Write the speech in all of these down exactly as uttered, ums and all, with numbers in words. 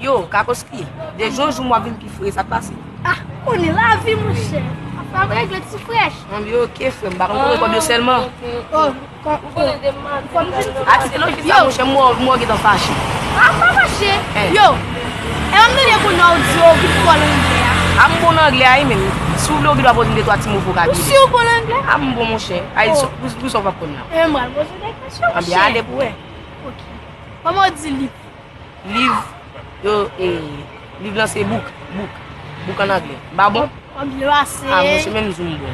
Yo, Kakoski, de jou an jou m wè w ap vin pi fre, sa k pase? Ah, ou konnen lavi, monchè. Afè ap regle ti frèch. Ann, yo, oke, frè m, m pa konn kote kòb yo sèlman. Oh, kò-, kò-, kò-, Ak se lojik sa, monchè, m wè w, m wè w gentan fache. Ah, m pa fache. Eh. Yo, e m tande kounye a w di w vin fò nan anglè a. Ah, m bon nan anglè a, wi, men si w vle, w gen dwa poze m de twa ti mo vokabilè. Ou si w bon nan anglè? Ah, m bon, monchè. Ay, pou, pou sa w p ap konn la. E m pral poze w de kesyon, monchè. Ann, ale pou wè. Ok. Kòman w di liv? Liv, yo, e, liv lan se book, book, book an anglè. M pa bon? Anglè a se. Ah, monchè, menm jou m bon.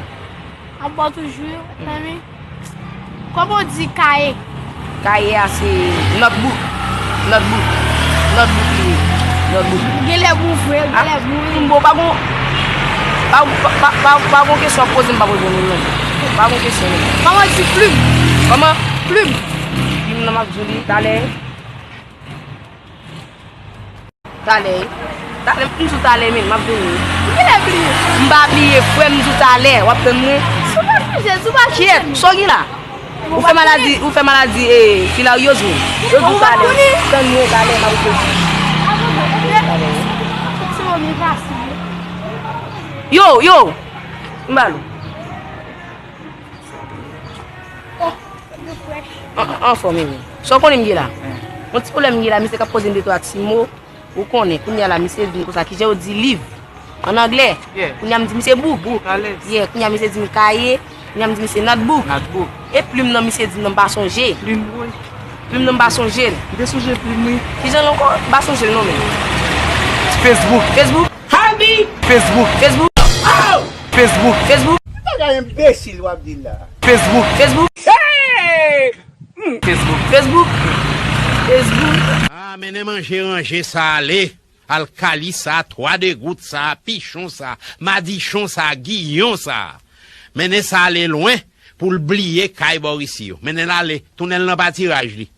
A bon toujou, zanmi. Kòman w di kaye? Kaye a se notebook, notebook, notebook li ye, notebook. Genlè bon vre, genlè bon. M bon, pa gon, pa, pa, pa, pa, pa gon kesyon w ap poze m p ap reponn ou non. Pa gon kesyon non. Kòman w di plim? Kòman? Plim. Plim nan m ap di w li talè. Talè, wi. Talè, m di w talè, men, m ap vini. Ou genlè bliye. M pa bliye, frè m, m di w talè, w ap tann mwen. Si w pa sonje, si w pa sonje. Kyèt, sa w gen la? Ou fè maladi, ou fè maladi, e, filaryoz, men. Yo di w talè. Tann mwen talè, m ap reflechi. Yo, yo! M ba l ou. An, an, anfòm, men. Sa w konnen m gen la? Yon ti pwoblèm m gen la, misye k ap poze m de twa ti mo. Ou konnen, kounye a la, misye di m konsa, kijan yo di liv an anglè? Yeah. Kounye a m di misye book. Book, alèz. Yeah, kounye a misye di m kaye. Kounye a m di misye notebook. Notebook. E plim nan, misye di m nan m pa sonje. Plim, wi. Plim nan m pa sonje l. M te sonje plim, wi. Kijan l ankò? M pa sonje l non, men. Facebook. Facebook. Habi! Facebook. Facebook. Oh! Facebook. Facebook. Bagay enbesil w ap di la. Facebook. Facebook. Hey! Facebook. Facebook. Facebook. Ah, mennen manje ranje sa ale. Alkali sa, twa degout sa, pichon sa, madichon sa, giyon sa. Mennen sa ale lwen pou l bliye kay bò isi yo. Mennen l ale, tounen l nan patiraj li.